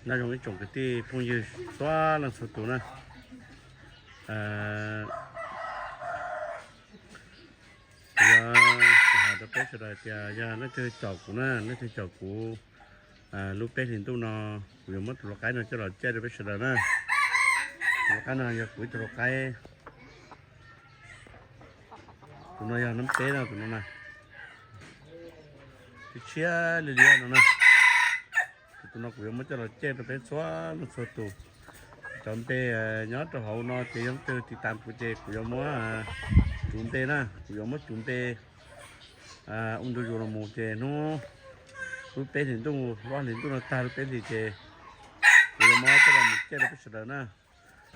Nyob zoo ib tsoom kwv tij phooj ywg txhua leej txhua tus na. Kuv yuav hais rau peb sawv daws tias yog leej twg caum kuv na, leej twg caum kuv lub peb hlis ntuj no, kuv yuav muab tus lau qaib no coj los caij rau peb sawv daws na. Tus lau qaib no yog kuv ib tug lau qaib. Tus no yog nab peb no, tus no na. Tshiab tshiab li liab no na. Tus no kuv yuav muab coj los caij rau peb txhua leej txhua tus. Cov npe nyob rau hauv no ces yog leej twg tiv tam kuv ces kuv yuav muab tsuv npe na, kuv yuav muab tsuv npe ua ntu zus los mus ces hnub lub peb hlis ntuj, lub ob hlis ntuj no tag lub peb hlis ces kuv yuav muab coj los mus caij rau peb sawv daws na.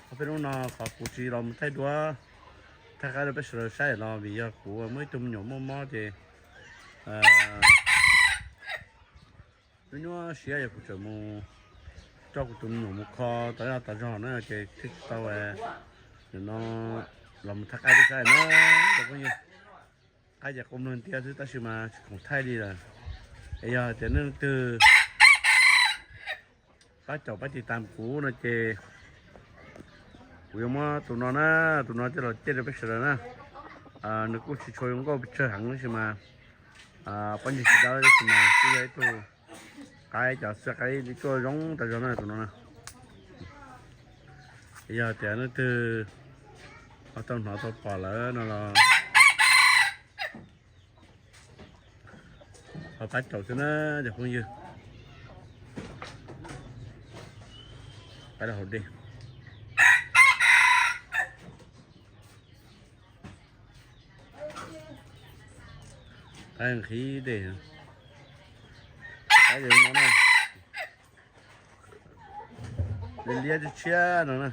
Ob peb hnub no qhov kuv tsis los mus thaij duab, thaij qaib rau peb sawv daws saib los vim yog kuv muaj ib tug me nyuam muaj mob ces nyuaj nyuaj siab yog kuv tseem mus coj kuv tus me nyuam mus kho tas zog tas zog na ces thiaj tsis tau no los mus thaij qaib rau saib na. Cov phooj ywg, qaib ces qau mloog ntiav xwb tab sis mas tsis khoom thaij li lawm. Es yog tias nej leej twg pab caum pab tiv tam kuv no ces kuv yuav muab tus no na, tus no coj los caij rau peb sawv daws na. Nws kuj tsis tshua zoo nkauj pes tsawg heev tab sis mas pab ntsis tsis dawb tab sis mas kuj yog ib tug qaib, cov xwb qaib li tuaj zoo tas zog na tus no na. Yog tias leej twg ho tau hnov tau pom lawm no los ho pab caum xwb na cov phooj ywg. Qaib los hauv dej. Qaib nqhis dej. Qaib no na, liab liab tshiab tshiab no na.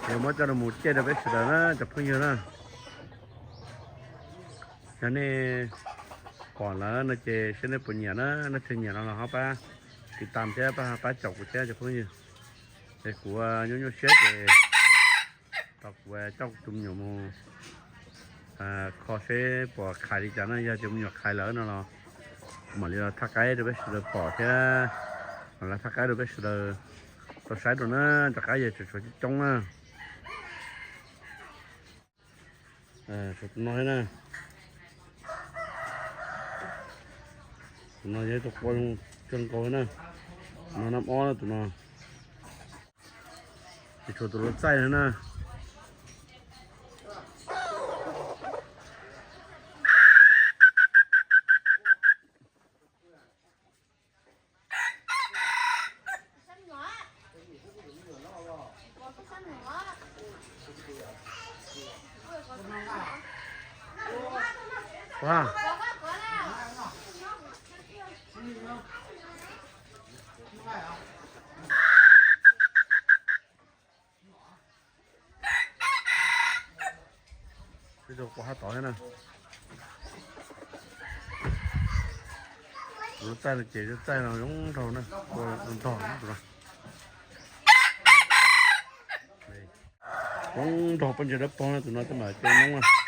Ces muab coj los mus caij rau peb sawv daws na cov phooj ywg na. Yog nej pom lawm no ces saib nej puas nyiam na, nej leej twg nyiam no los ho pab tiv tam thiab pab caum kuv thiab cov phooj ywg. Es kuv nyuaj nyuaj siab ces tau kuv coj kuv tus me nyuam mus kho seb puas khais li cas na, yog tias me nyuam khais lawm no los mam li los thaij qaib rau peb sawv daws pom thiab, mam los thaij qaib rau peb sawv daws tau saib rau na, cov qaib yog tseem tshuav coob coob na. Tshuav tus no thiab na. Tus no yog ib tug qua zoo kawg nkaus na. Tus no nab ob na tus no. Ces tshuav tus lau txaij no na. Ib tug qua hab tod thiab na. Tus no txaij no ces txaij no zoo nraug na, ntog tus no. Zoo nraug poj ntsa dawb paug na, tus no tej mam coj noob na.